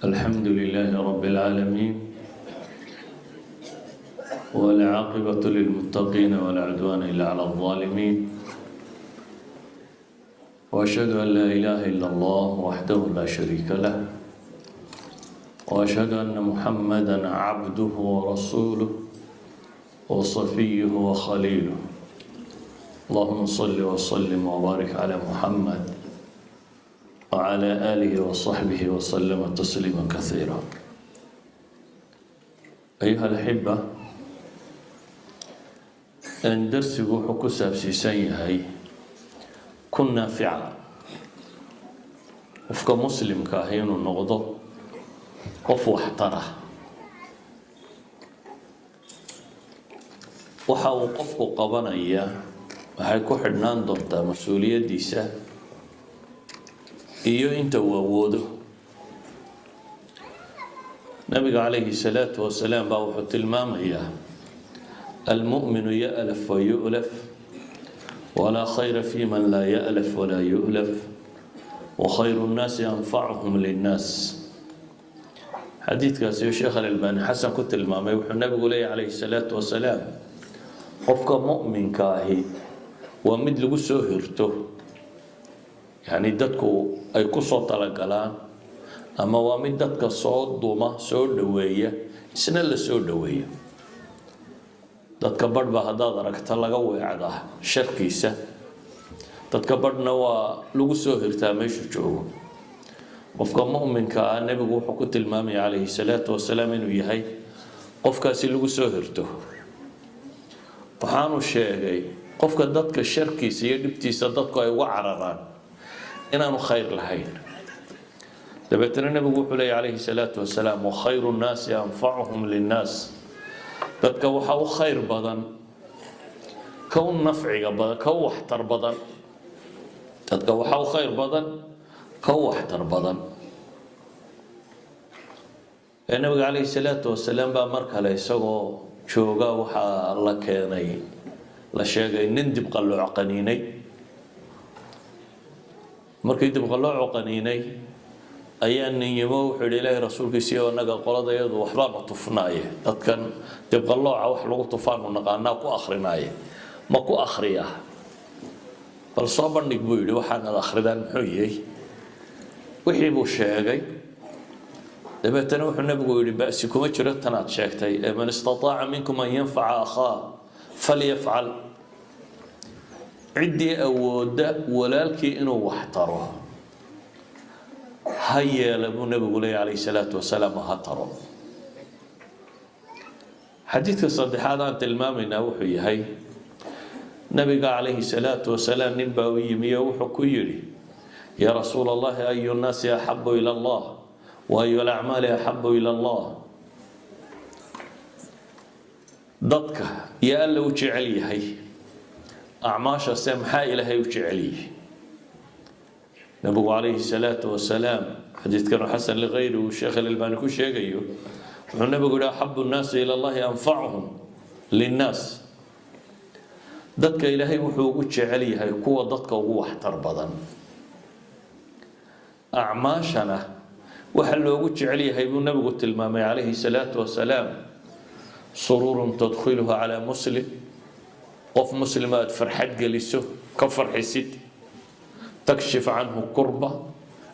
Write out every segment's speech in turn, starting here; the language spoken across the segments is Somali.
الحمد لله رب العالمين، والعاقبة للمتقين، ولا عدوان إلا على الظالمين، وأشهد أن لا إله إلا الله وحده لا شريك له، وأشهد أن محمدا عبده ورسوله وصفيه وخليله. اللهم صل وسلم وبارك على محمد وعلى آله وصحبه وسلم تسليما كثيرا. أيها الأحبة، darsigu wuxuu ku saabsiisan yahay kun naafica, qofka muslimka ah inuu noqdo qof waxtara. Waxa uu qofku qabanaya waxay ku xidhnaan doontaa mas-uuliyaddiisa iyo inta uu awoodo. Nabiga calayhi salaatu wasalaam baa wuxuu tilmaamayaa: المؤمن يألف ويؤلف، ولا خير في من لا يألف ولا يؤلف، وخير الناس أنفعهم للناس. Xadiidkaasi Sheekh Alalbani xasan ku tilmaamay. Wuxuu nabigu leeyahy calayhi salaatu wasalaam: qofka mu'minka ahi waa mid lagu soo hirto, yacni dadku ay ku soo talagalaan, ama waa mid dadka soo duma, soo dhoweeya, isna la soo dhoweeyo. Dadka badh ba haddaad aragta laga weecdaa sharkiisa, dadka badhna waa lagu soo hirtaa meeshuu joogo. Qofka mu'minka ah nebigu wuxuu ku tilmaamaya calayhi salaatu wasalaam inuu yahay qofkaasi lagu soo hirto. Waxaanu sheegay qofka dadka sharkiisa iyo dhibtiisa dadku ay uga cararaan inaanu khayr lahayn. Dabeetana nebigu wuxuu leeyay calayhi salaatu wasalaam: وخير الناس أنفعهم للناس. Dadka waxaa u khayr badan ka u nafciga badan, ka u waxtar badan. Dadka waxaa u khayr badan ka u waxtar badan. Ee nabiga calayhi salaatu wasalaam baa mar kale isagoo jooga waxaa la keenay, la sheegay nin dibqallooc qaniinay. Markii dibqalloocu qaniinay ayaa nin yimo, wuxuu yidhi: "Ilaahay rasuulkiisiiyo, annaga qoladayadu waxbaanu tufnaaye, dadkan dibqallooca wax lagu tufaanu naqaanaa, ku akrinaaye, ma ku akhriyaa? Bal soo bandhig," buu yidhi, "waxaanad akhridaan muxuu yahay?" Wixii buu sheegay. Dabeetana wuxuu nabigu yidhi: "Ba'si kuma jiro tanaad sheegtay ee من استطاع منكم أن ينفع أخاه فليفعل." Ciddii awoodda walaalkii inuu wax taro ha yeela, buu nabigu leeyay calayhi salaatu wasalaam, ha taro. Xadiidka saddexaad aan tilmaamaynaa wuxuu yahay nabiga calayhi salaatu wasalaam nin baa u yimi oo wuxuu ku yidhi: "يا رسول الله، أي الناس أحب إلى الله وأي الأعمال أحب إلى الله?" Dadka yaa Alla u jecel yahay? Acmaashase maxaa Ilaahay u jecel yahay? Nabigu calayhi salaatu wasalaam, xadiidkan xasan ligayri uu Sheekh Alalbani ku sheegayo, wuxuu nabigu yihi: أحب الناس إلى الله أنفعهم للناس. Dadka Ilaahay wuxuu ugu jecel yahay kuwa dadka ugu waxtar badan. Acmaashana waxa loogu jecel yahay, buu nabigu tilmaamay calayhi salaatu wasalaam, سرور تدخله على مسلم, qof muslima aad farxad geliso, ka farxisid, تكشف عنه كربة,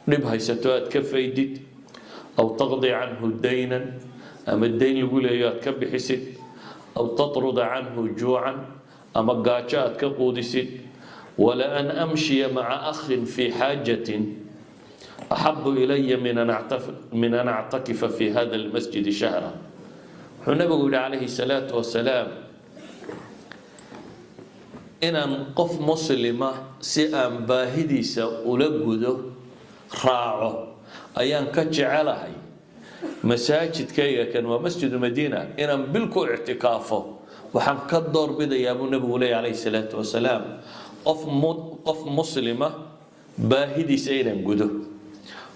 dhib haysato aad ka faydid, أو تقضي عنه دينا, ama dayn lagu leeyo aad ka bixisid, أو تطرد عنه جوعا, ama gaajo aad ka quudisid. ولأن أمشي مع أخ في حاجة أحب إلي من أن أعتكف في هذا المسجد شهرا. Wuxuu nabigu yihi calayhi salaatu wasalaam: inaan qof muslima si aan baahidiisa ula gudo raaco ayaan ka jecelahay masaajidkayga kan, waa Masjidu Madiina, inaan bil ku ictikaafo waxaan ka doorbidayaa, buu nabigu leeya calayhi salaatu wasalaam, qof muslima baahidiisa inaan gudo.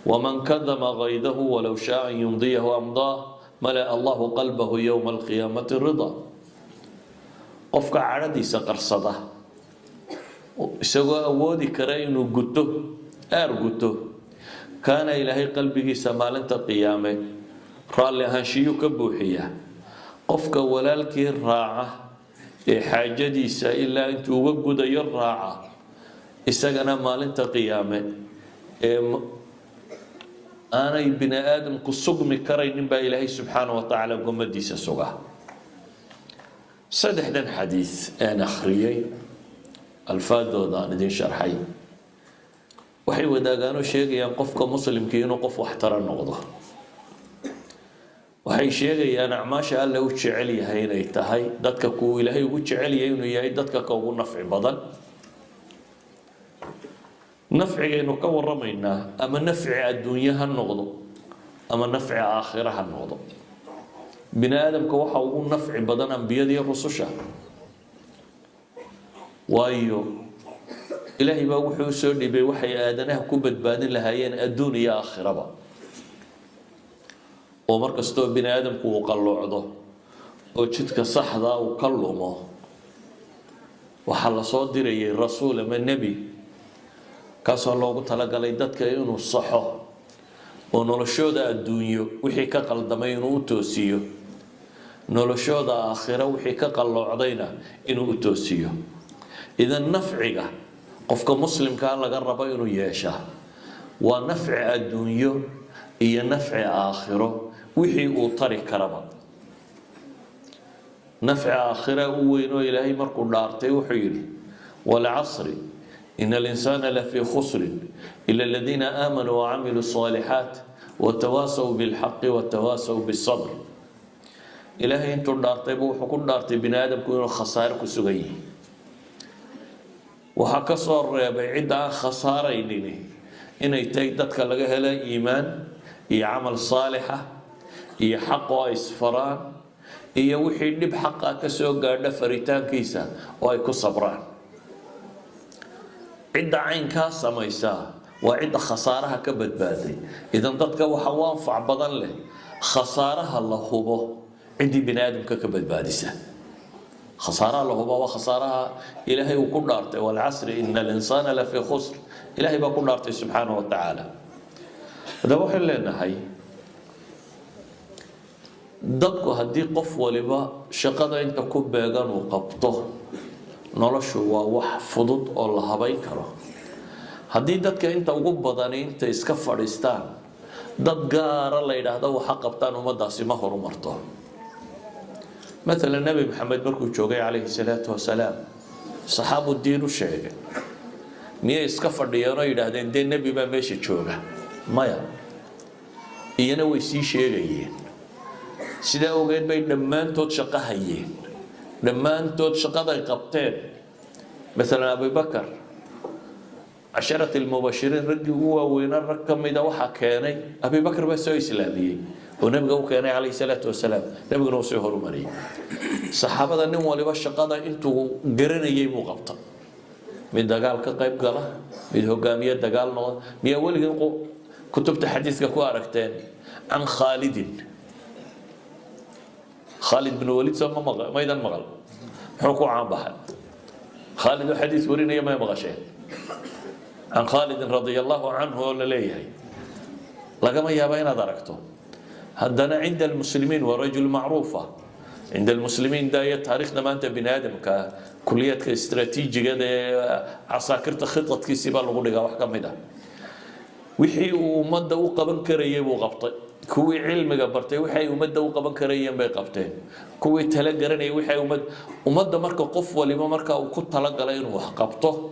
ومن كظم غيظه ولو شاء أن يمضيه أمضاه، ملأ الله قلبه يوم القيامة رضا. Qofka cadhadiisa qarsada isagoo awoodi kara inuu guto, aar guto, Kaana Ilaahay qalbigiisa maalinta qiyaame raalli ahaanshiyuu ka buuxiyaa. Qofka walaalkii raaca ee xaajadiisa ilaa intuu uga gudayo raaca, isagana maalinta qiyaame ee aanay bini aadamku sugmi karaynin baa Ilaahay subxaana wa tacaala gomadiisa sugaa. Saddexdan xadiis een akhriyey, alfaadooda aan idin sharxay, waxay wadaagaanoo sheegayaan qofka muslimkii inuu qof waxtara noqdo. Waxay sheegayaan acmaasha Alle u jecel yahay inay tahay dadka kuu Ilaahay ugu jecel yahay inuu yahay dadka ka ugu nafci badan. Nafcigaynu ka waramaynaa ama nafci adduunye ha noqdo ama nafci aakhira ha noqdo, bini aadamka waxa ugu nafci badan ambiyada iyo rususha, waayo Ilaahay baa wuxuu usoo dhibay waxay aadanaha ku badbaadin lahaayeen adduun iyo aakhiraba. Oo mar kastoo bini aadamku uu qalloocdo oo jidka saxda uu ka lumo, waxaa lasoo dirayay rasuul ama nebi, kaasoo loogu talagalay dadka inuu saxo oo noloshooda adduunyo wixii ka qaldamay inuu u toosiyo, noloshooda aakhiro wixii ka qalloocdayna inuu u toosiyo. Idan nafciga qofka muslimkaa laga rabo inuu yeeshaa waa nafci adduunyo iyo nafci aakhiro wixii uu tari karaba. Nafci aakhira u weyn oo Ilaahay markuu dhaartay wuxuu yidhi: والعصر إن الإنسان لفي خسر إلا الذين آمنوا وعملوا الصالحات وتواصوا بالحق وتواصوا بالصبر. Ilaahay intuu dhaartayba wuxuu ku dhaartay bini aadamku inuu khasaare ku sugan yihi. Waxaa ka soo reebay cidda aan khasaaraynin inay tahay dadka laga helo iimaan iyo camal saalixa iyo xaq oo ay isfaraan, iyo wixii dhib xaqa ka soo gaadha faritaankiisa oo ay ku sabraan. Cidda caynkaa samaysaa waa cidda khasaaraha ka badbaaday. Idan dadka waxa u anfac badan leh, khasaaraha la hubo, ciddii bini aadamka ka badbaadisa. Khasaaraha la hubo waa khasaaraha Ilaahay uu ku dhaartay: والعصر إن الإنسان لفي خسر. Ilaahay baa ku dhaartay subxaanahu wa tacaala. Haddaba waxaynu leenahay, dadku haddii qof waliba shaqada inta ku beegan uu qabto, noloshu waa wax fudud oo la habayn karo. Haddii dadka inta ugu badani intay iska fadhiistaan, dad gaara la yidhaahdo waxa qabtaan, ummaddaasi ma horumarto. Maalan, Nebi Maxamed markuu joogay calayhi salaatu wasalaam, saxaabu diin u sheegay, miyay iska fadhiyeen oo yidhaahdeen dee nebi baa meesha jooga? Maya, iyana way sii sheegayeen. Sidaa ogeed bay dhammaantood shaqo hayeen, dhammaantood shaqaday qabteen. Maalan, Abubakar, casharat almubashiriin, raggii ugu waaweynaa rag ka mida waxaa keenay Abibakar baa soo islaamiyey oo nebiga u keenay calayhi salaatu wasalaam, nebiguna uu soo horumariyey. Saxaabada nin waliba shaqada intuu garanayay buu qabta: mid dagaal ka qayb gala, mid hogaamiye dagaal noqda. Miyaa weligii kutubta xadiiska ku aragteen can Khaalidin, Khaalid bin Walid? Soo ma maqal, maydan maqal? Muxuu ku caan baxay Khaalid oo xadiis warinaya? May maqasheen can Khaalidin radia allahu canhu oo la leeyahay? Lagama yaaba inaad aragto. Haddana cinda almuslimiin waa rajul macruufa cinda almuslimiin. Daaya taariikhda maanta bini aadamka, kuliyadka istaraatiijigada ee casaakirta khitadkiisii baa lagu dhigaa wax ka mid ah. Wixii uu ummadda u qaban karayay buu qabtay. Kuwii cilmiga bartay wixii ay ummadda u qaban karayeen bay qabteen. Kuwii tala garanayay wixii ay ummadda. Marka qof waliba marka uu ku talagalay inuu wax qabto,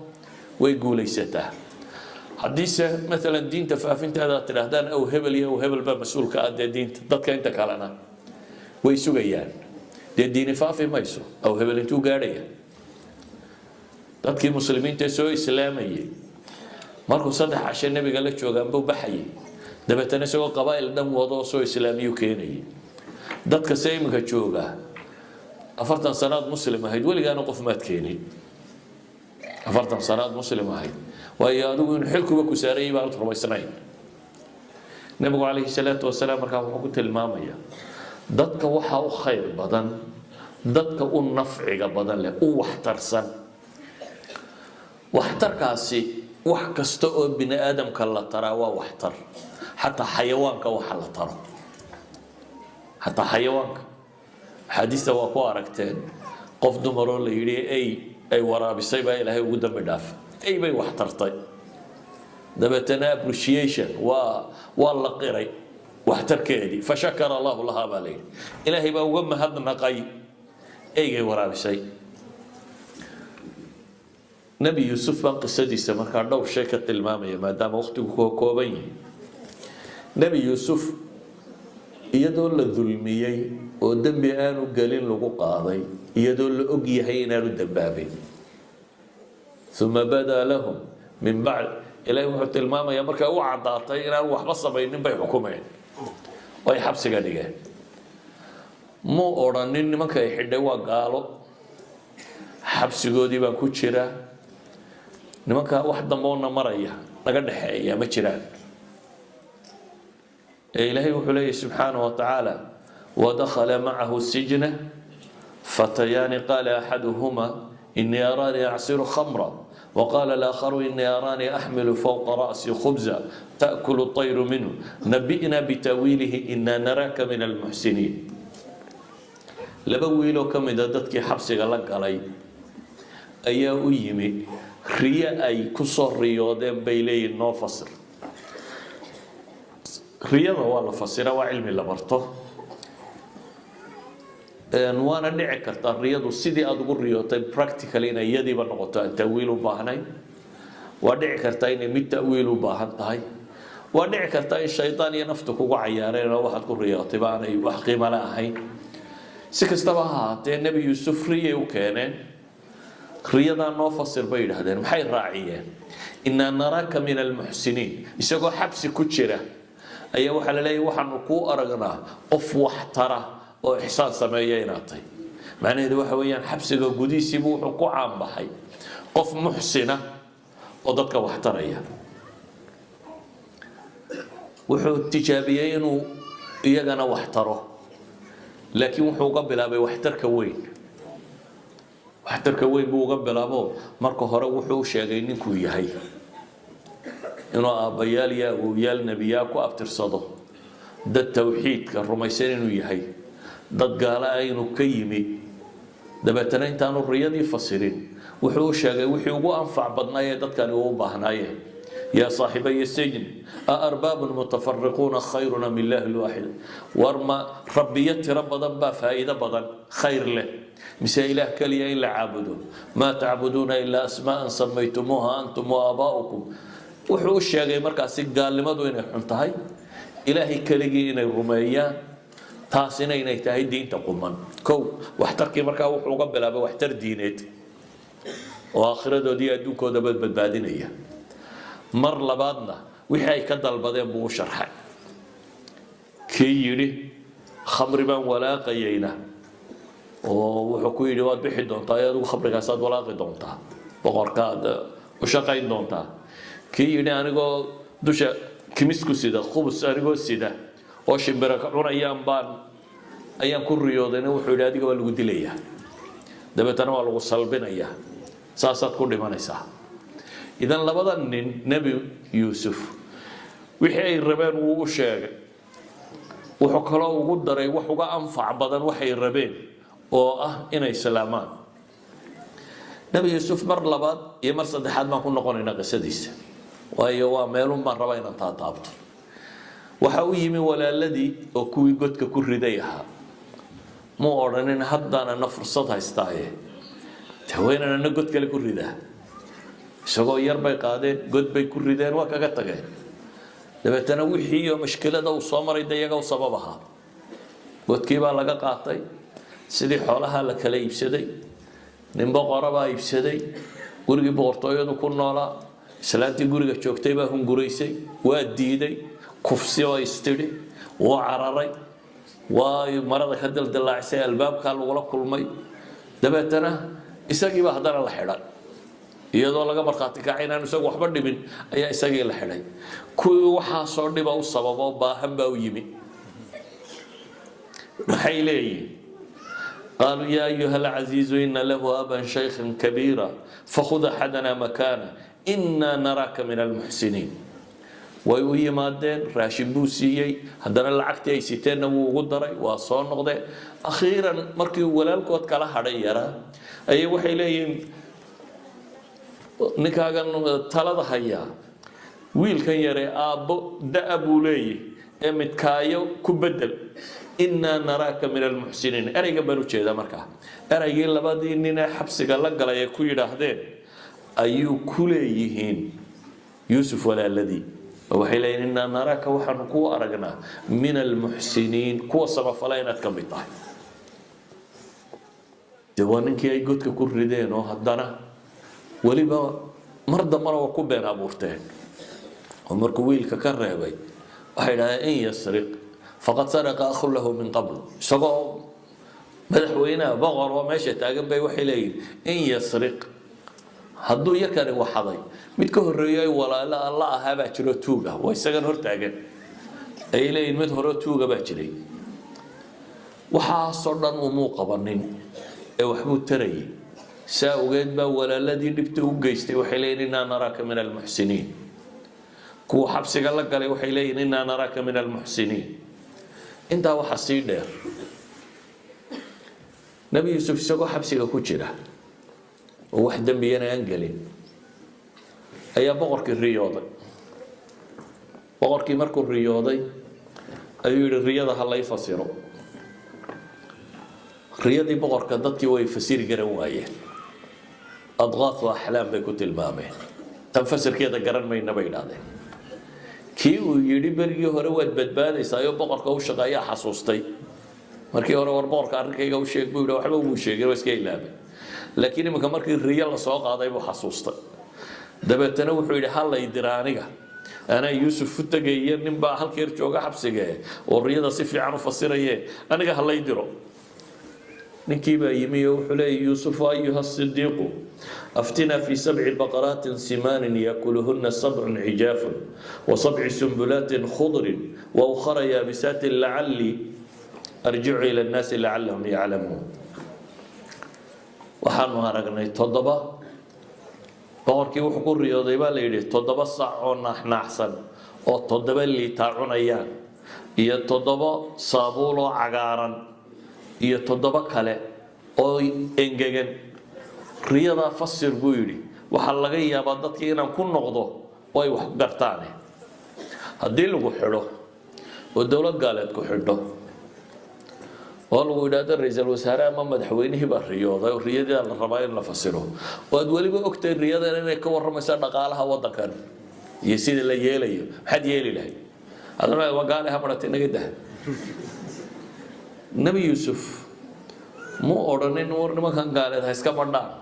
way guulaysataa. Haddiise maalan diinta faafinteeda aad tidhaahdaan aw hebel iyo aw hebel baa mas-uulka ah, dee diinta dadka inta kalena way sugayaan, dee diini faafi mayso. Aw hebel intuu gaadhaya? Dadkii muslimiinta ee soo islaamayay, markuu 3 cashe nebiga la joogaan buu baxayay, dabeetana isagoo qabaa'il dhan wado oo soo islaamiyuu keenayay. Dadka se iminka jooga, 40 sanaad muslim ahayd, weligaana qof maad keenin. 40 sanaad muslim ahayd, waayo adigu inuu xilkuba ku saarayay baanad rumaysnayn. Nebigu calayhi salaatu wasalaam markaa wuxuu ku tilmaamaya dadka waxaa u khayr badan dadka u nafciga badan leh, u waxtarsan. Waxtarkaasi Wax kasta oo bini aadamka la taraa waa waxtar, xataa xayawaanka waxa la taro, xataa xayawaanka. Axaadiista waa ku aragteen qof dumaroo la yidhi ey ay waraabisay baa Ilaahay ugu dambi dhaafay. Ey bay wax tartay, dabeetana appreciation waa la qiray waxtarkeedii. فشكر الله لها baa la yidhi, Ilaahay baa uga mahadnaqay eygay waraabisay. Nebi Yuusuf baan qisadiisa markaa dhowr shay ka tilmaamaya, maadaama waqtigu ka kooban yahay. Nebi Yuusuf iyadoo la dulmiyey oo dembi aanu gelin lagu qaaday, iyadoo la og yahay inaanu dembaabin, ثم بدا لهم من بعد, Ilaahay wuxuu tilmaamayaa markay u caddaatay inaanu waxba samaynin bay xukumeen oo ay xabsiga dhigeen. Muu odhanin nimanka ay xidhay waa gaalo, xabsigoodii baan ku jiraa, nimanka wax damboona maraya naga dhexeeya ma jiraan. Ee Ilaahay wuxuu leeyahy subxaanaه wa tacaala: ودخل معه السجن فتيان، قال أحدهما إني أراني أعصر خمرا، وقال الآخر إني أراني أحمل فوق رأسي خبزا تأكل الطير منه، نبئنا بتأويله إنا نراك من المحسنين. Laba wiiloo ka mida dadkii xabsiga la galay ayaa u yimi, riyo ay ku soo riyoodeen bay leeyihin noo fasir. Riyada waa la fasira, waa cilmi la barto, waana dhici kartaa riyadu sidii aada ugu riyootay practically inay iyadiiba noqoto aan ta'wiil u baahnayn. Waa dhici kartaa inay mid ta'wiil u baahan tahay. Waa dhici kartaa in shaydaan iyo naftu kugu cayaareen oo waxaad ku riyootay ba aanay wax qiimo le ahayn. Si kastaba ha ahaatee, Nebi Yuusuf riyay u keeneen, riyadaa noo fasir bay yidhaahdeen. Maxay raaciyeen? إنا نراك من المحسنين. Isagoo xabsi ku jira ayaa waxaa la leeyahy waxaanu kuu aragnaa qof wax tara oo ixsaan sameeya inaad tahay. Macnaheedu waxa weeyaan xabsiga gudihiisiibu wuxuu ku caanbaxay qof muxsina oo dadka wax taraya. Wuxuu tijaabiyey inuu iyagana wax taro, laakiin wuxuu uga bilaabay waxtarka weyn. Waxtarka weyn buu uga bilaabo. Marka hore wuxuu sheegay ninkuu yahay, inuu aabbayaal iyo awowyaal nebiyaa ku abtirsado, dad tawxiidka rumaysan inuu yahay, dad gaala ah inuu ka yimi. Dabeetana intaanu riyadii fasirin wuxuu u sheegay wixii ugu anfac badnaa ee dadkani uu u baahnaayeen: يا صاحبي السجن أأرباب متفرقون خير أم الله الواحد. War ma rabbiyo tiro badan baa faa'iido badan, khayr leh, mise Ilaah keliya in la caabudo? ما تعبدون إلا أسماء سميتموها أنتم وآباؤكم. Wuxuu u sheegay markaasi gaalnimadu inay xun tahay, Ilaahay keligii inay rumeeyaan, taasina inay tahay diinta quman. Kow, waxtarkii markaa wuxuu uga bilaabay waxtar diineed oo aakhiradoodii adduunkoodaba badbaadinaya. Mar labaadna wixii ay ka dalbadeen buu u sharxay. Kii yidhi khamri baan walaaqayayna oo wuxuu ku yidhi waad bixi doontaa ee adigu khamrigaasaad walaaqi doontaa, boqorkaad u shaqayn doontaa. Kii yidhi anigoo dusha kimisku sida, khubus anigoo sida oo shimbira ka cunayaan baan ayaan ku riyoodayna, wuxuu yidhi adiga waa lagu dilayaa, dabeetana waa lagu salbinayaa, saasaad ku dhimanaysaa. Idan labada nin Nebi Yuusuf wixii ay rabeen wuu u sheegay. Wuxuu kaloo ugu daray wax uga anfac badan waxay rabeen oo ah inay islaamaan. Nebi Yuusuf mar labaad iyo mar saddexaad baan ku noqonaynaa qisadiisa, waayo waa meelun baan rabaa inaan taataabto. Waxa u yimi walaaladii oo kuwii godka ku riday ahaa. Muu odhanin haddaan ana fursad haystaaye haweenan ana god kale ku ridaa. Isagoo yar bay qaadeen, god bay ku rideen, waa kaga tageen. Dabeetana wixii iyo mashkilada uu soo maray de iyaga u sabab ahaa. Godkii baa laga qaatay, sidii xoolaha la kala iibsaday, nin boqora baa iibsaday, gurigii boqortooyadu ku noolaa. Islaantii guriga joogtay baa hunguraysay, waa diiday, kufsi oo istidhi, wuu cararay, waa marada ka dildillaacisay, albaabkaa lagula kulmay. Dabeetana isagiiba haddana la xidhay, iyadoo laga markhaati kacay inaanu isagu waxba dhimin ayaa isagii la xidhay. Kuwii waxaasoo dhiba u sababo baahan baa u yimi. Maxay leeyihin? قالوا يا أيها العزيز إن له أبا شيخا كبيرا فخذ أحدنا مكانه. إنا نراك من المحسنين. Way u yimaadeen, raashin buu siiyey, haddana lacagtii ay siteenna wuu ugu daray. Waa soo noqdeen. Akhiiran markii walaalkood kala hadhay yaraa ayay waxay leeyihiin, ninkaagan talada hayaa, wiilkan yare aabbo da' buu leeyahy ee midkaayo ku bedel. إنا نراك من المحسنين. Ereygan baan ujeedaa markaa, ereygii labadii nin ee xabsiga la galay ay ku yidhaahdeen ayuu ku leeyihiin Yuusuf walaaladii. Waxay leeyihin, إنا نراك, waxaanu ku aragnaa, من المحسنين, kuwa samafala inaad ka mid tahay. Dee waa ninkii ay godka ku rideen oo haddana weliba mar dambana waa ku been abuurteen, oo markuu wiilka ka reebay waxay idhahdeen, إن يسرق فقد سرق أخ له من قبل. Isagoo madaxweynaha, boqor oo meesha taagan bay waxay leeyihin, إن يسرق, hadduu yarkani waxaday, mid ka horreeyay walaalo alla ahaa baa jiro tuug ah. Waa isagan hor taagan ayay leeyihin, mid hore tuuga baa jiray. Waxaasoo dhan umuu qabanin ee waxbuu tarayay. Saa ogeed baa walaaladii dhibta u geystay waxay leeyihin, إنا نراك من المحسنين. Kuwa xabsiga la galay waxay leeyihin, إنا نراك من المحسنين. Intaa waxaa sii dheer, Nebi Yuusuf isagoo xabsiga ku jira oo wax dembiyana aan gelin ayaa boqorkii riyooday. Boqorkii markuu riyooday ayuu yihi, riyada ha lay fasiro. Riyadii boqorka dadkii way fasiri garan waayeen. أضغاث أحلام bay ku tilmaameen. Tan fasirkeeda garan mayna, bay idhahdeen. Kii uu yidhi berigii hore waad badbaadaysaa oo boqorka u shaqeeyaa xasuustay markii hore, war boqorka arrinkayga u sheeg buu yidhi. Waxba uu sheegin, waa iska ilaabay. Laakiin iminka markii riyo lasoo qaaday buu xasuustay. Dabeetana wuxuu yidhi, ha lay dira aniga, anaa Yuusuf u tegaya, ninbaa halkeer jooga xabsigee oo riyada si fiican u fasiraye, aniga ha lay diro. Ninkii baa yimi oo wuxuu leeyay, يوسف أيها الصديق أفتنا في سبع بقرات سمان يأكلهن سبع عجاف وسبع سنبلات خضر وأخر يابسات لعلي أرجع إلى الناس لعلهم يعلمون. Waxaanu aragnay toddoba, boqorkii wuxuu ku riyooday, baa la yidhi, 7 sac oo naaxnaaxsan oo 7 liitaa cunayaan, iyo 7 saabuul oo cagaaran, iyo 7 kale oo engegan. Riyadaa fasir, buu yidhi. Waxaa laga yaabaa dadkii inaan ku noqdo oo ay wax gartaane. Haddii lagu xidho oo dowlad gaaleed ku xidho oo lagu yidhaahdo ra-iisul wasaare ama madaxweynihii baa riyooday oo riyadii la rabaa in la fasiro, oo aad weliba ogtahay riyadan inay ka warramayso dhaqaalaha waddankan iyo sida la yeelayo, maxaad yeeli lahayd? Aduna waa gaale, ha maratay, naga dah. Nebi Yuusuf mu odhanin, war nimankan gaaleed ha iska badhaan,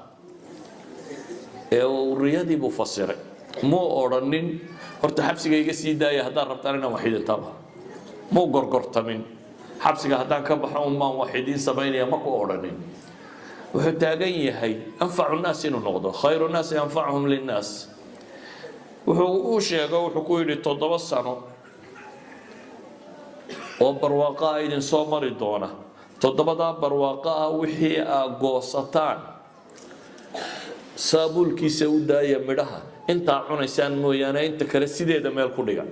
ee uu riyadii buu fasiray. Muu odhanin, horta xabsiga iga sii daaya haddaan rabtaan inaan wax idintaba. Muu gorgortamin, xabsiga haddaan ka baxo un baan wax idiin samaynaya, ma ku odhanin. Wuxuu taagan yahay أنفع الناس inuu noqdo, خير الناس أنفعهم للناس. Wuxuu u sheego, wuxuu ku yidhi, 7 sano oo barwaaqo ah idin soo mari doona. 7-daa barwaaqo ah wixii aa goosataan, saabuulkiisa u daaya midhaha, intaa cunaysaan mooyaane inta kale sideeda meel ku dhiga.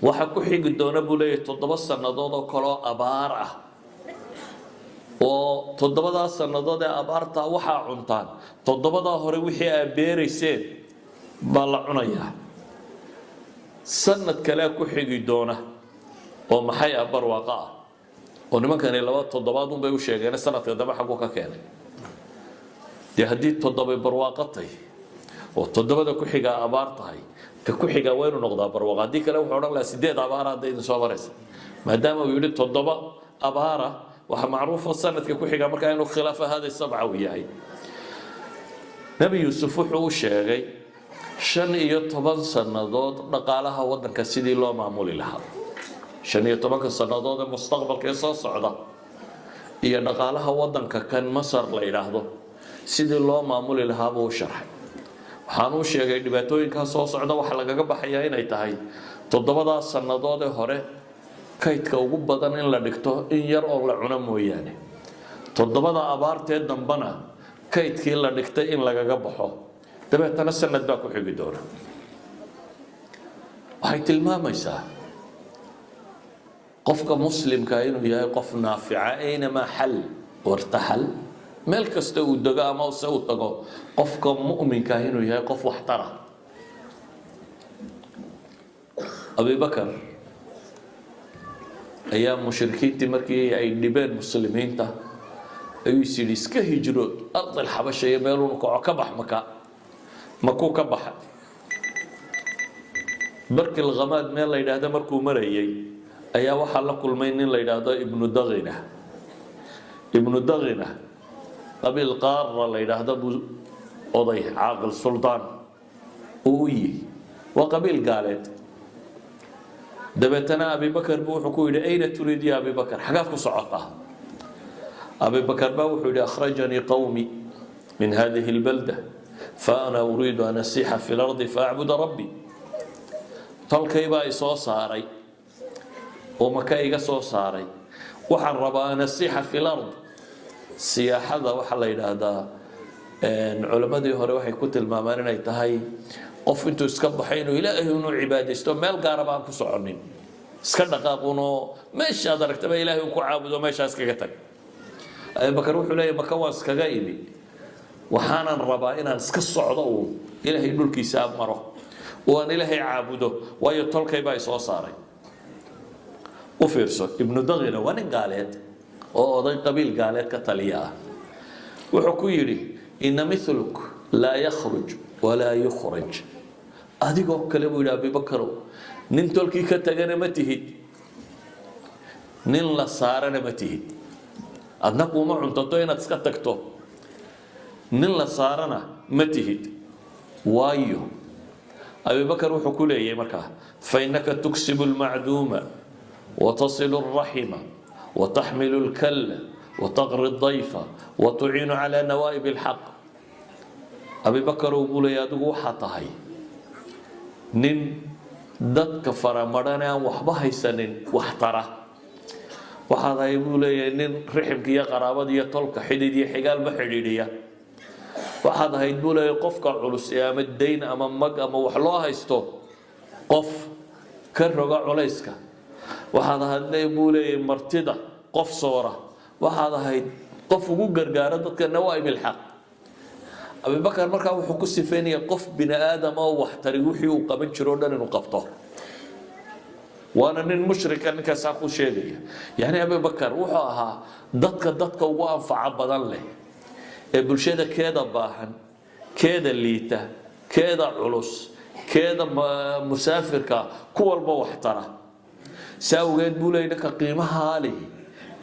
Waxa ku xigi doona, buu leeyahay, 7 sannadood oo kaloo abaar ah, oo 7-daa sannadood ee abaartaa waxaa cuntaan 7-daa hore wixii aa beerayseen baa la cunayaa. Sanad kalea ku xigi doona oo maxay ah? Barwaaqo ah. Oo nimankani laba toddobaad unbay u sheegeen, sanadka dambe xaguu ka keenay? Dee haddii 7 barwaaqo tahay oo 7-da ku xigaa abaar tahay, ka ku xigaa waa inuu noqdaa barwaaqo. Haddii kale wuxuu odhan lahaa 8 abaara hadda idin soo maraysa. Maadaama uu yidhi 7 abaara, waxaa macruufa sanadka ku xigaa markaa inuu خلاف هذه السبعة uu yahay. Nebi Yuusuf wuxuu u sheegay 15 sannadood dhaqaalaha waddanka sidii loo maamuli lahaa, 15-ka sannadood ee mustaqbalka ee soo socda iyo dhaqaalaha waddanka kan Masar la yidhaahdo sidii loo maamuli lahaa buu u sharxay. Waxaan uu sheegay dhibaatooyinkaa soo socda waxa lagaga baxayaa inay tahay 7-daa sannadood ee hore kaydka ugu badan in la dhigto in yar oo la cuno mooyaane, 7-da abaartee dambena kaydkii la dhigtay in lagaga baxo. Dabeetana sanad baa ku xigi doona. Waxay tilmaamaysaa qofka muslimka inuu yahay qof naafica أينما حل وارتحل, meel kasta uu dego ama se uu tago, qofka mu'minka inuu yahay qof waxtara. Abibakar ayaa mushrikiintii markii ay dhibeen muslimiinta ayuu is yidhi, "Iska hijrood أرض الحبشة iyo meeluunu kaco, ka bax Maka." Makuu ka baxa. Barki Lkhamaad meel la yidhaahdo markuu marayay ayaa waxaa la kulmay nin la yidhaahdo Ibnu Daqina. Ibnu Daqina qabiil Qaara la yidhaahdo buu oday, caaqil, suldaan uu u yihi. Waa qabiil gaaleed. Dabeetana Abibakar buu wuxuu ku yidhi, "أين تريد يا Abibakar? Xagaad ku socotaa?" Abibakar baa wuxuu yidhi, "أخرجني قومي من هذه البلدة فأنا أريد أن أسيح في الأرض فأعبد ربي." Tolkay baa isoo saaray oo Maka iga soo saaray. Waxaan rabaa أن أسيح في الأرض. Siyaaxada waxaa la yidhaahdaa, culammadii hore waxay ku tilmaamaan inay tahay qof intuu iska baxay inuu Ilaahay inuu cibaadaysto, meel gaaraba aan ku soconin, iska dhaqaaqunoo meeshaad aragtaba Ilaahay uu ku caabudo, meeshaa iskaga tag. Abubakar wuxuu leeyahy, "Maka waan iskaga imi, waxaanan rabaa inaan iska socdo uun, Ilaahay dhulkiisa maro oo aan Ilaahay caabudo, waayo tolkay baa isoo saaray." U fiirso, Ibnu Daqina waa nin gaaleed oo oday qabiil gaaleed ka taliya ah. Wuxuu ku yidhi, "إن مثلك لا يخرج ولا يخرج." Adigoo kale, buu yidhi Abibakarow, nin tolkii ka tagana ma tihid, nin la saarana ma tihid. Adna kuuma cuntato inaad iska tagto, nin la saarana ma tihid. Waayo, Abibakar wuxuu ku leeyahay markaa, "فإنك تكسب المعدوم وتصل الرحم وتحمل الكل وتقري الضيف وتعين على نوائب الحق." Abibakar buu leeyahy, adigu waxaa tahay nin dadka faramadhan aan waxba haysanin wax tara. Waxaad tahay, buu leeyahay, nin riximka iyo qaraabada iyo tolka, xidid iyo xigaalba xidhiidhiya. Waxaad ahayd, buu leeyahay, qofka culus ee ama dayn ama mag ama wax loo haysto qof ka roga culayska. Waxaad ahayd, buu leeyahay, martida qof soora. Waxaad ahayd qof ugu gargaara dadka نوائب الحق. Abibakar markaa wuxuu ku sifeynaya qof bini aadam oo waxtari wixii uu qaban jiro o dhan inuu qabto, waana nin mushrika ninkaasaa ku sheegaya. Yani Abibakar wuxuu ahaa dadka dadka ugu anfaca badan leh ee bulshada, keeda baahan, keeda liita, keeda culus, keeda musaafirka, ku walba waxtara. Si awgeed buu leeyay, ninka qiimahaa leh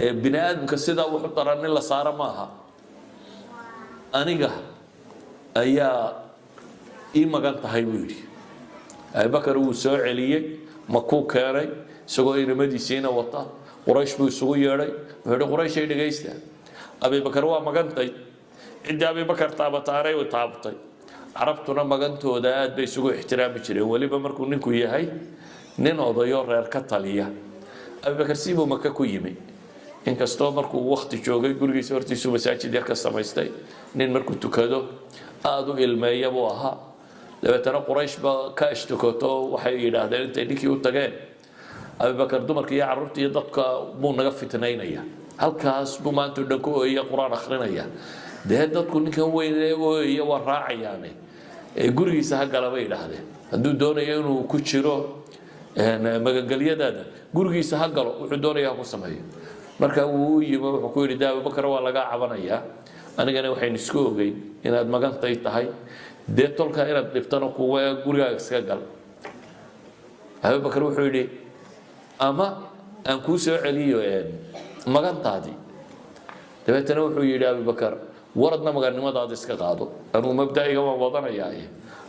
ee bini aadamka sidaa wuxu tara nin la saaro maaha. Aniga ayaa ii magan tahay, buu yidhi. Abibakar wuu soo celiyey, Makuu keenay isagoo inamadiisiina wata. Quraysh buu isugu yeedhay. Wuxuu yihi, "Qurayshay, dhegaysta. Abibakar waa magantay. Ciddii Abibakar taabataanay u taabatay." Carabtuna magantooda aad bay isugu ixtiraami jireen, weliba markuu ninku yahay nin odayo reer ka taliya. Abibakar siibuu Maka ku yimi, inkastoo markuu wakti joogay gurigiisa hortiisuu masaajid yar ka samaystay. Nin markuu tukado aada u ilmeeya buu ahaa. Dabeetana Quraysh ba ka ashtukoto. Waxay yidhaahdeen intay ninkii u tageen, "Abibakar dumarka iyo carruurta iyo dadka buu naga fitnaynaya. Halkaas buu maanta o dhan ku ooyaya, Qur-aan akhrinaya. Dee dadku ninkan weyn ee ooyaya waa raacayaane, ee gurigiisa ha gala," bay yidhaahdeen. "Hadduu doonayo inuu ku jiro magangelyadaada, gurigiisa ha galo, wuxuu doonaya ha ku sameeyo." Marka wuu u yimi, wuxuu ku yidhi, "De Abubakar, waa lagaa cabanayaa. Anigana waxaynu isku ogeyn inaad magantay tahay. Dee tolka inaad dhibtana kuwa, gurigaaga iska gal." Abubakar wuxuu yidhi, "Ama aan kuu soo celiyo magantaadii." Dabeetana wuxuu yidhi Abubakar, "Waradna magannimadaada iska qaado, anugu mabda'iga waan wadanayaaye.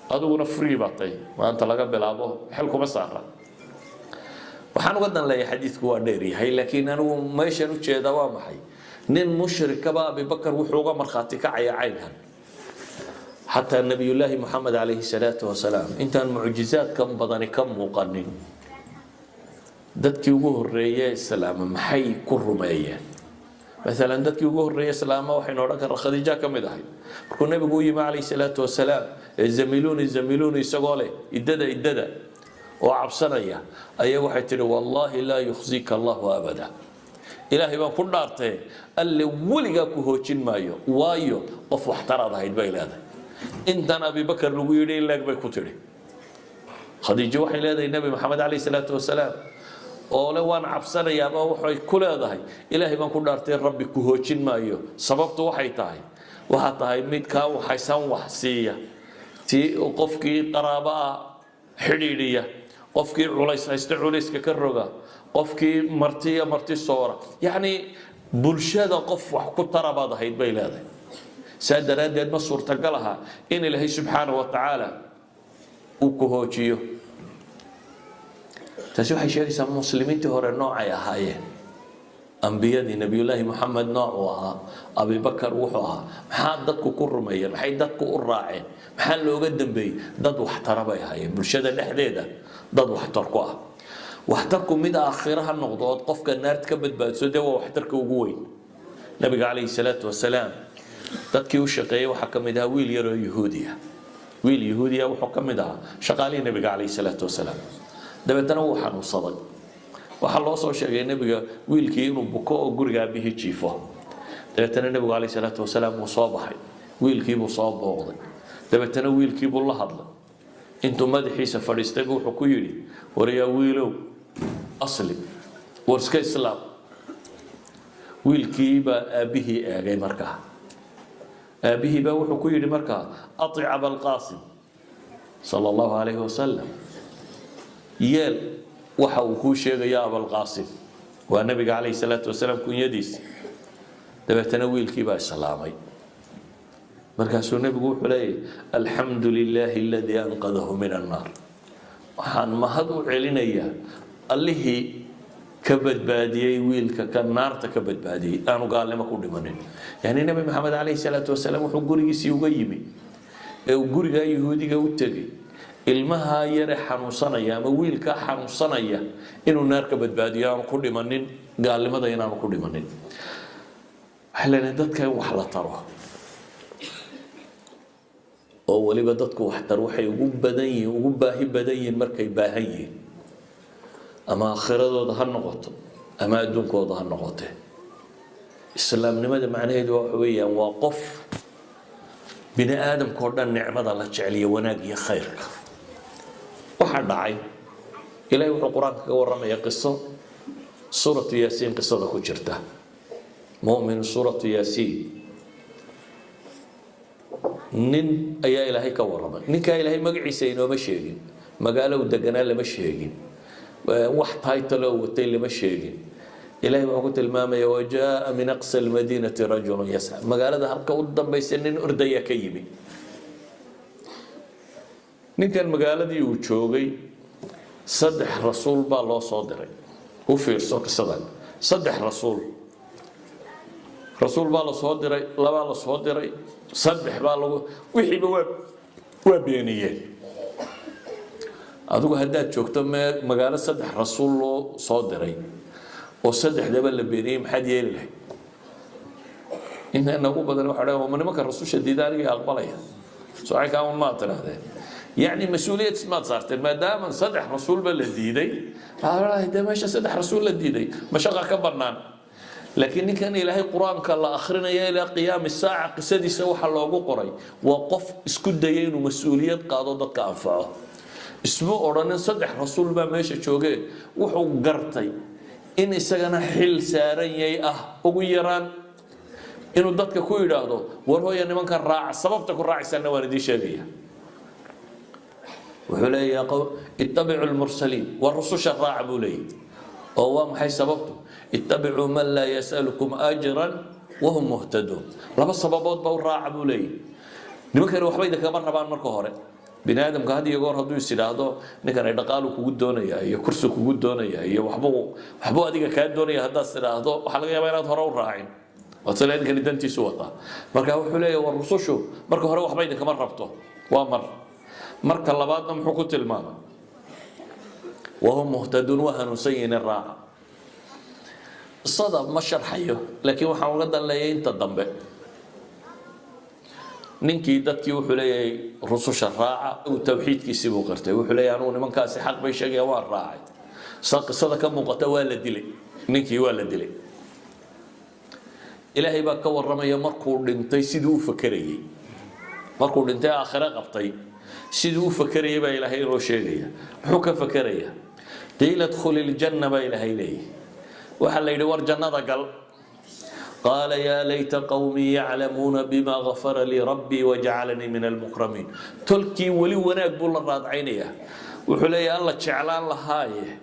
Adiguna free baa tay, maanta laga bilaabo xil kuma saara." Waxaan uga dan leeyahay, xadiidku waa dheer yahay, laakiin anigu meeshan u jeedaa waa maxay? Nin mushrikaba Abibakar wuxuu uga markhaati kacaya caynkan. Xataa Nabiyullaahi Moxamed calayhi salaatu wasalaam, intaan mucjizaadkan badani ka muuqanin, dadkii ugu horreeye islaama maxay ku rumeeyeen? Maalan, dadkii ugu horreeye islaama waxaynu odhan karnaa Khadiija ka mid ahay. Markuu Nebigu u yimi calayhi salaatu wasalaam ee "Zamiluuni, zamiluuni" isagoo leh, "Iddada, iddada," oo cabsanaya, ayaa waxay tidhi: "Wallaahi laa yukhzika Allahu abada, Ilaahay baan ku dhaartee, Alle weligaa ku hoojin maayo, waayo qof waxtaraad ahayd," bay leedahay. Intan Abibakar lagu yidhi in leeg bay ku tidhi Khadiijo. Waxay leedahay Nebi Maxamed calayhi salaatu wasalaam oo le "Waan cabsanayaaba," waxay ku leedahay: "Ilaahay baan ku dhaartay, Rabbi ku hoojin maayo. Sababtu waxay tahay, waxaa tahay mid kaa waxaysan wax siiya, tii qofkii qaraabo ah xidhiidhiya, qofkii culays haysta culayska ka roga, qofkii martiya marti soora, yacni bulshada qof wax ku tara baad ahayd," bay leedahay. Saa daraaddeed ma suurtagal aha in Ilaahay subxaana wa tacaala uu ku hoojiyo. Taasi waxay sheegaysaa muslimiintii hore noocay ahaayeen, ambiyadii, Nebiyullaahi Moxamed noocuu ahaa, Abibakar wuxuu ahaa. Maxaa dadku ku rumeeyeen? Maxay dadku u raaceen? Maxaa looga dambeeyey? Dad waxtara bay ahaayeen, bulshada dhexdeeda dad waxtar ku ah. Waxtarku mid aakhira ha noqdo, ood qofka naarta ka badbaadso, dee waa waxtarka ugu weyn. Nabiga calayhi salaatu wasalaam dadkii u shaqeeyey waxaa ka mid ahaa wiil yaroo Yahuudiya. Wiil Yahuudiya wuxuu ka mid ahaa shaqaalihii Nabiga calayhi salaatu wasalaam. Dabeetana wuu xanuunsaday. Waxaa loo soo sheegay Nebiga wiilkii inuu buko oo guriga aabihii jiifo. Dabeetana Nebigu calayhi salaatu wasalaam wuu soo baxay, wiilkiibuu soo booqday. Dabeetana wiilkiibuu la hadlay. Intuu madaxiisa fadhiistay buu wuxuu ku yidhi: "Waryaa wiilow, aslim, war iska islaam." Wiilkii baa aabbihii eegay markaa. Aabbihii baa wuxuu ku yidhi markaa: "Atic Abalqaasim sala Allahu calayhi wasalam, yeel waxa uu kuu sheegaya Abalqaasim." Waa Nabiga calayhi salaatu wasalaam kunyadiisa. Dabeetana wiilkii baa islaamay. Markaasuu Nebigu wuxuu leeyahy: "Alxamdu lilaahi aladii anqadahu min annaar. Waxaan mahad u celinayaa Allihii ka badbaadiyey wiilka, ka naarta ka badbaadiyey, aanu gaalnimo ku dhimanin." Yani Nebi Maxamed calayhi salaatu wasalaam wuxuu gurigiisii uga yimi ee uu gurigaa Yahuudiga u tegey ilmaha yare xanuunsanaya ama wiilkaa xanuunsanaya inuu naar ka badbaadiyo, aanu ku dhimanin gaalnimada, inaanu ku dhimanin. Waxay leenahay dadka in wax la taro, oo weliba dadku waxtar waxay ugu badan yihiin, ugu baahi badan yihiin markay baahan yihiin, ama aakhiradooda ha noqoto ama adduunkooda ha noqote. Islaamnimada macnaheedu waxa weeyaan waa qof bini aadamka oo dhan nicmada la jeceliya, wanaag iyo khayrka. Waxaa dhacay, Ilahay wuxuu Qur-aanka kaga warramaya qiso Suuratu Yaasiin qisada ku jirta, mu'min Suuratu Yaasiin. Nin ayaa Ilaahay ka warramay. Ninkaa Ilaahay magaciisa inooma sheegin, magaalo uu deganaa lama sheegin, wax title oo watay lama sheegin. Ilahay wuxuu ku tilmaamaya: "Wajaa min aqsa almadiinati rajulun yasca." Magaalada halka u dambaysa nin ordaya ka yimi. Ninkan magaaladii uu joogay saddex rasuul baa loo soo diray. U fiirso qisadan. Saddex rasuul, rasuul baa la soo diray, labaa la soo diray, saddex baa lagu, wixiiba waa beeniyeen. Adigu haddaad joogto mee magaalo saddex rasuul loo soo diray oo saddexdaba la beeniyey, maxaad yeeli lahayd? Inta inagu badan waxa dhan ma nimanka rasusha diida aniga aqbalaya socaykaa un maad tidhahdeen? Yacni mas-uuliyad ismaad saarteen maadaama saddex rasuulba la diiday. Waxaad leedahay dee meesha saddex rasuul la diiday, mashaqa ka bannaan. Laakiin ninkan Ilaahay Qur-aanka la akrinaya ilaa qiyaami saaca qisadiisa waxa loogu qoray waa qof isku dayay inuu mas-uuliyad qaado, dadka anfaco. Isma odhanin saddex rasuul baa meesha joogee. Wuxuu gartay in isagana xil saaran yay ah ugu yaraan inuu dadka ku yidhaahdo: "War hooya, nimanka raaca, sababta ku raacaysanna waan idiin sheegaya." Wuxuu leeyahay: "Ittabicu lmursaliin." War rususha raaca, buu leeyahy. Oo waa maxay sababtu? "Ittabicuu man laa yasalukum ajran wahum muhtaduun." Laba sababood ba u raaca, buu leeyahy. Nimankani waxba idinkama rabaan. Marka hore, bini aadamka had iyo goor hadduu is idhaahdo ninkan ay dhaqaalu kugu doonaya iyo kursi kugu doonaya iyo waxbuu adiga kaa doonaya, haddaad is idhaahdo, waxaa laga yaabaa inaad hore u raacin. Waad ninkani dantiisu wataa. Marka wuxuu leeyahy: war rusushu marka hore waxba idinkama rabto. Waa mar. Marka labaadna muxuu ku tilmaamay? "Wahum muhtaduun," waa hanuunsan yihiin, raaca. Qisada ma sharxayo, laakiin waxaan uga dan leeyay inta dambe. Ninkii dadkii wuxuu leeyahay rususha raaca, uu tawxiidkiisii buu qirtay. Wuxuu leeyahay, anugu nimankaasi xaq bay sheegayaan, waan raacay. Sa qisada ka muuqata, waa la dilay ninkii, waa la dilay. Ilaahay baa ka warramaya markuu dhintay siduu u fakerayey. Markuu dhintay, aakhire qabtay, siduu u fakerayay baa Ilaahay inoo sheegaya. Muxuu ka fakerayaa? قيل ادخل الجنة baa Ilaahay leeyahy. Waxaa la yidhi, war jannada gal. قال يا ليت قومي يعلمون بما غفر لي ربي وجعلني من المكرمين. Tolkii weli wanaag buu la raadcaynayaa. Wuxuu leeyahay, Alla jeclaan lahaaye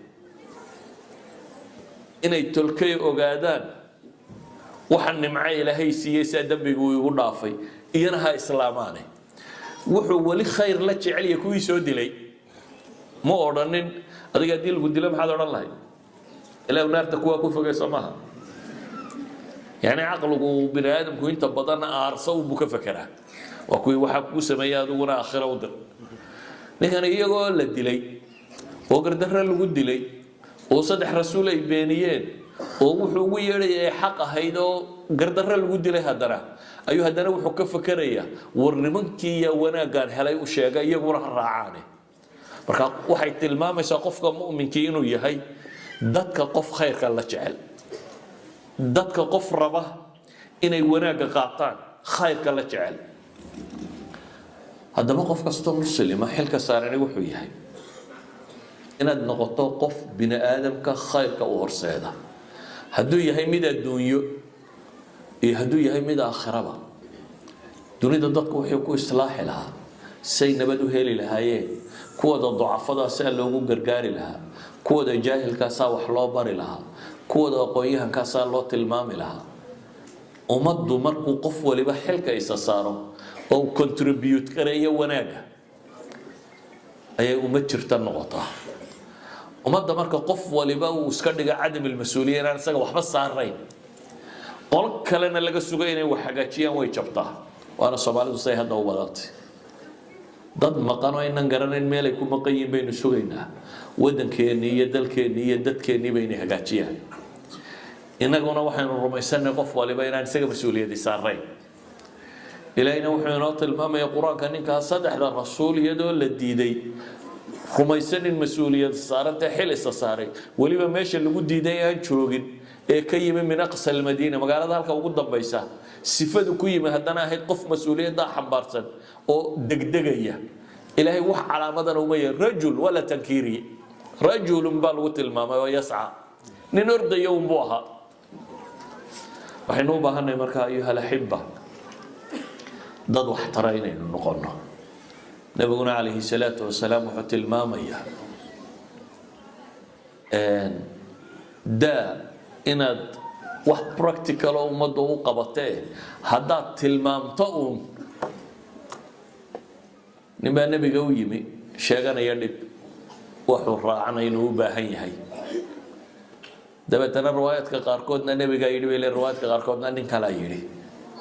inay tolkay ogaadaan waxa nimco Ilaahay siiyey, saa dembigu igu dhaafay, iyana ha islaamaane. Wuxuu weli khayr la jecelya kuwii soo dilay. Ma odhanin. Adiga haddii lagu dilo, maxaad odhan lahayd? Ilaah naarta kuwaa ku fogay, soo maaha? Yani caqligu bini aadamku inta badan aarsa unbuu ka fekeraa. Waa kuwii waxaa kuu sameeyey, adiguna aakhira u dir. Ninkan iyagoo la dilay oo gardarre lagu dilay oo saddex rasuul ay beeniyeen oo wuxuu ugu yeedhaya ay xaq ahayd oo gardarre lagu dilay, haddana ayuu haddana wuxuu ka fekerayaa, war nimankii yaa wanaaggaan helay u sheega, iyaguna ha raacaane. Marka waxay tilmaamaysaa qofka mu'minkii inuu yahay dadka qof khayrka la jecel, dadka qof raba inay wanaagga qaataan, khayrka la jecel. Haddaba qof kastoo muslima xilka saarani wuxuu yahay inaad noqoto qof bini aadamka khayrka u horseeda, hadduu yahay mid adduunyo iyo hadduu yahay mid aakhiraba. Dunida dadku wuxuu ku islaaxi lahaa, say nabad u heli lahaayeen, kuwada ducafadaa saa loogu gargaari lahaa, kuwada jaahilkaasaa wax loo bari lahaa, kuwada aqoon-yahankaasaa loo tilmaami lahaa. Ummaddu markuu qof waliba xilka isa saaro oo uu contribute gareeyo wanaagga, ayay ummad jirta noqotaa. Ummadda marka qof waliba uu iska dhiga عدم المسؤولية, inaan isaga waxba saarayn, qolo kalena laga sugo inay wax hagaajiyaan, way jabtaa. Waana Soomaalidu say hadda u badantay. Dad maqan oo aynan garanayn meelay ku maqan yihiin baynu sugaynaa waddankeennii iyo dalkeennii iyo dadkeennii baynay hagaajiyaan. Innaguna waxaynu rumaysanay qof waliba inaan isaga mas-uuliyadi saarayn. Ilaahayna wuxuu inoo tilmaamaya Qur-aanka ninkaa saddexda rasuul iyadoo la diiday, rumaysanin mas-uuliyad saarantee, xil isa saaray, weliba meesha lagu diiday aan joogin, ee ka yimi من أقصى المدينة, magaalada halka ugu dambaysa, sifadu ku yimi haddana ahayd qof mas-uuliyaddaa xambaarsan oo degdegaya. Ilaahay wax calaamadana uma yahay. رجل waa la tankiiriye, رجل baa lagu tilmaamay oo يسعى, nin ordaya unbuu ahaa. Waxaynu u baahanay markaa, أيها الأحبة, dad wax tara inaynu noqono. Nabiguna عليه الصلاة والسلام wuxuu tilmaamayaa, daa inaad wax practical oo ummadda u qabatee, haddaad tilmaamto uun. Nin baa nebiga u yimi sheeganaya dhib, wuxuu raacana inuu u baahan yahay. Dabeetana riwaayaadka qaarkoodna nebigaa yidhi bay leeyihin, riwaayaadka qaarkoodna nin kalaa yidhi.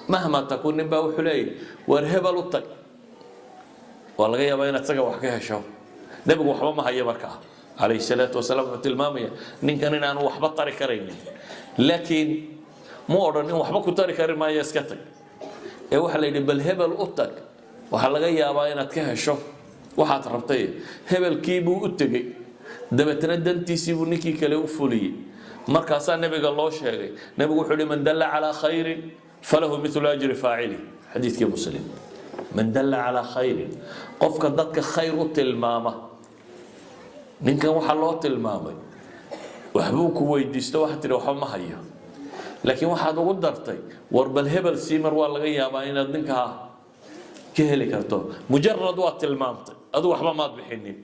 مهما تكن, nin baa wuxuu leeyahy, war hebel u tag, waa laga yaabaa inaad isaga wax ka hesho. Nebigu waxba ma hayo markaa, عليه الصلاة والسلام. Wuxuu tilmaamaya ninkan inaanu waxba tari karaynin, laakiin mu odhan in waxba ku tari kari maayo, iska tag. Ee waxaa la yidhi, bal hebel u tag, waxaa laga yaabaa inaad ka hesho waxaad rabtay. Hebelkiibuu u tegey, dabeetana dantiisii buu ninkii kale u fuliyey. Markaasaa nebiga loo sheegay. Nebigu wuxuu uhi, من دل على خير فله مثل أجر فاعله, xadiidkii Muslim. من دل على خير, qofka dadka khayr u tilmaama. Ninkan waxaa loo tilmaamay, waxbuu ku weydiisto, waxaad tihi waxba ma hayo, laakiin waxaad ugu dartay, war bal hebel siimar, waa laga yaabaa inaad ninkaa ka heli karto. مجرد waa tilmaamtay, adu waxba maad bixinin.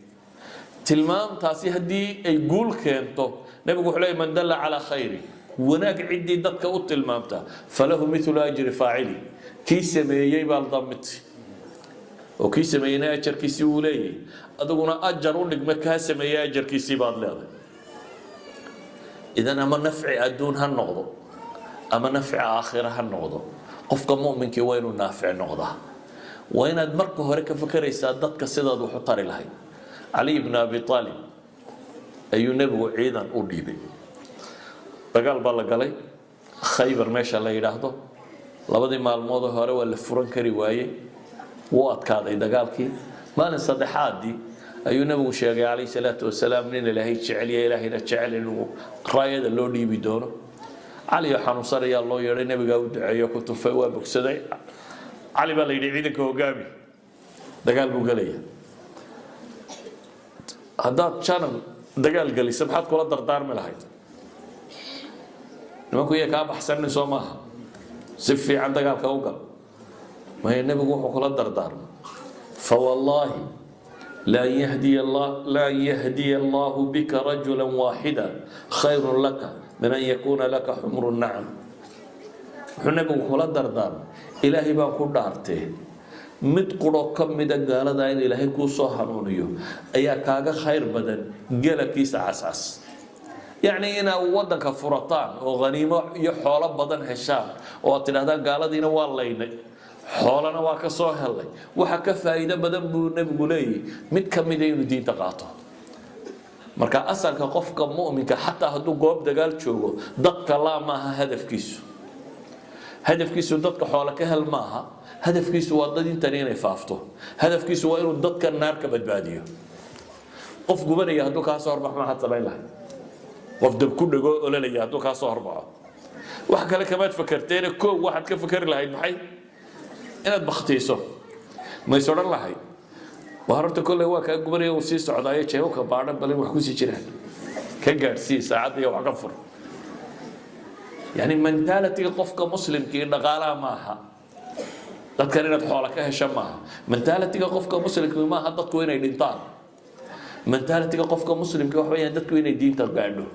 Tilmaamtaasi haddii ay guul keento, nebigu wuxuu leeyay, من دل على خير, wanaag ciddii dadka u tilmaamta, فله مثل أجر فاعله, kii sameeyey baa lamid, oo kii sameeyeyna ajarkiisii uu leeyahay, adiguna ajar u dhigma kaa sameeyey ajarkiisii baad leedahay. إذن ama nafci adduun ha noqdo ama nafci aakhira ha noqdo, qofka mu'minkii waa inuu naafic noqdaa. Waa inaad marka hore ka fakeraysaa dadka sidaad wax u tari lahayd. Cali ibn Abi Aalib ayuu nebigu ciidan u dhiibay. Dagaal baa la galay, Khaybar meesha la yidhaahdo. Labadii maalmoodoo hore waa la furan kari waayey. Wuu adkaaday dagaalkii. Maalin saddexaadii ayuu Nebigu sheegay calayhi salaatu wasalaam nin Ilaahay jeceliya, Ilaahayna jecel, inuu raayada loo dhiibi doono. Cali oo xanuunsanayaa loo yeedhay. Nebigaa u duceeyo, ku tufay, waa bogsaday. Cali baa la yidhi, "Ciidanka hogaami, dagaal buu gelaya." Haddaad janan dagaal geliso, maxaad kula dardaarmi lahayd? "Nimanku iya kaa baxsanin soo maaha, si fiican dagaalka u gal." Maya, Nebigu wuxuu kula dardaarmay, "فوالله لأن يهدي الله بك رجلا واحدا خير لك من أن يكون لك حمر النعم." Wuxuu Nebigu kula dardaarmay, "Ilaahay baan ku dhaartee, mid quro ka mida gaalada in Ilaahay kuu soo hanuuniyo ayaa kaaga khayr badan gelabkiisa cascas." Yacni inaa waddanka furataan oo haniimo iyo xoolo badan heshaan oo aad tidhahdaan, "Gaaladiina waa laynay, xoolana waa ka soo helnay," waxa ka faa'iido badan buu Nebigu leeyahy mid ka mida inuu diinta qaato. Marka asalka qofka mu'minka, xataa hadduu goob dagaal joogo, dadka laa maaha hadafkiisu. Hadafkiisu dadka xoolo ka hel maaha. Hadafkiisu waa dad intani inay faafto. Hadafkiisu waa inuu dadka naar ka badbaadiyo. Qof gubanaya hadduu kaa soo horbaxo, maxaad samayn lahay? Qof dab ku dhego ololaya hadduu kaa soo horbaxo, wax kale kamaad fakerteene, koow waxaad ka fakeri lahayd maxay? Inaad baktiiso. Mays odhan lahayd, "Waa horta kolley waa kaa gubanaya, uu sii socdaayo, jeebabka baadhan bal in wax kusii jiraan ka gaadhsii, saacadda iyo wax ka fur"? Yani mentality-ga qofka muslimkii dhaqaalaha maaha, dadkan inaad xoola ka hesho maaha. Mentality-ga qofka muslimkii maaha dadku inay dhintaan. Mentality-ga qofka muslimka waxa weeyaan dadku inay diinta gaadho,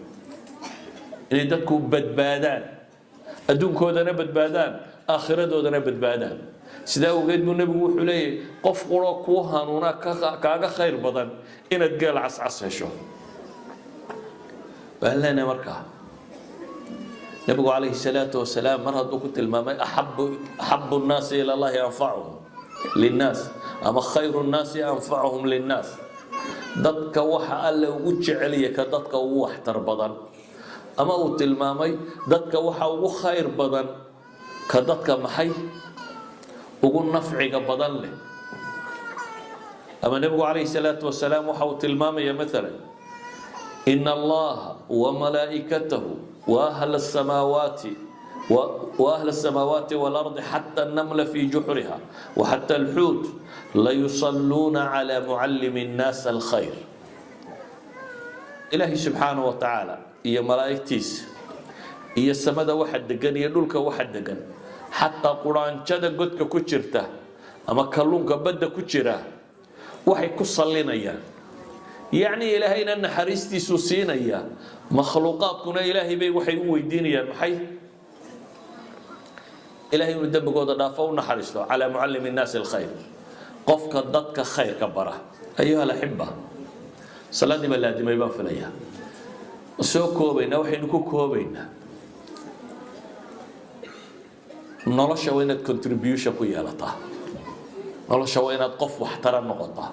inay dadku badbaadaan, adduunkoodana badbaadaan, aakhiradoodana badbaadaan. Sidaa awgeed buu Nebigu wuxuu leeyahy, qof quro kuu hanuuna kaaga khayr badan inaad geel cascas hesho. Waan leenahay markaa, Nebigu calayhi salaatu wasalaam mar hadduu ku tilmaamay أحب الناس إلى الله أنفعهم للناس ama خير الناس أنفعهم للناس, dadka waxa Alle ugu jeceliya ka dadka ugu waxtar badan, ama uu tilmaamay dadka waxa ugu khayr badan ka dadka maxay ugu nafciga badan leh, ama Nebigu calayhi salaatu wasalaam waxa uu tilmaamaya maalan, إن الله وملائكته وأهل السماوات والأرض حتى النمل في جحرها وحتى الحوت ليصلون على معلم الناس الخير. Ilaahay subxaanahu wa tacaala iyo malaa'igtiisa iyo samada waxa degan iyo dhulka waxa degan, xataa quraanjada godka ku jirta ama kalluunka badda ku jira, waxay ku sallinayaan, yacni Ilaahayna naxariistiisuu siinaya, makhluuqaadkuna Ilaahay bay waxay u weydiinayaan maxay? Ilahay inuu dembigooda dhaafo, u naxariisto, على معلم الناس الخير, qofka dadka khayrka bara. أيها الأحبة, salaaddii baa laadimay baan filaya. Soo koobaynaa, waxaynu ku koobaynaa, nolosha waa inaad contribution ku yeelataa. Nolosha waa inaad qof waxtara noqotaa.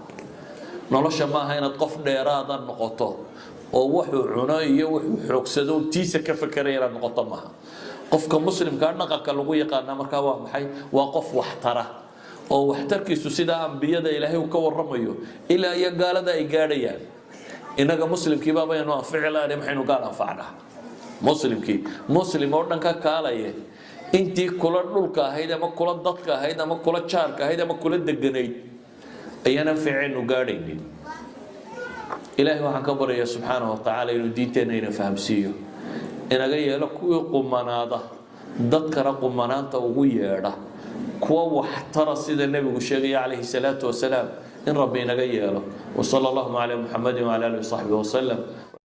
Nolosha maaha inaad qof dheeraada noqoto oo wuxuu cuno iyo wuxuu xoogsado tiisa ka fekeraya inaad noqoto maaha. Qofka muslimkaa dhaqanka lagu yaqaana markaa waa maxay? Waa qof waxtara oo waxtarkiisu sidaa ambiyada Ilaahay uu ka warramayo ilaa iyo gaalada ay gaadhayaan. Innaga muslimkii baabaynu anfici lahayn, maxaynu gaal anfacnaa? Muslimkii muslim oo dhan ka kaalaye, intii kula dhulka ahayd ama kula dadka ahayd ama kula jaarka ahayd ama kula deganayd ayaan anficaynu gaadhaynin. Ilaahay waxaan ka baraya subxaanahu wa tacaala inuu diinteenna ina fahamsiiyo, inaga yeelo kuwii qumanaada, dadkana qumanaanta ugu yeedha, kuwa waxtara sida Nebigu sheegaya calayhi salaatu wasalaam, in Rabbi inaga yeelo. وصلى اللهم على محمد وعلى آله وصحبه وسلم.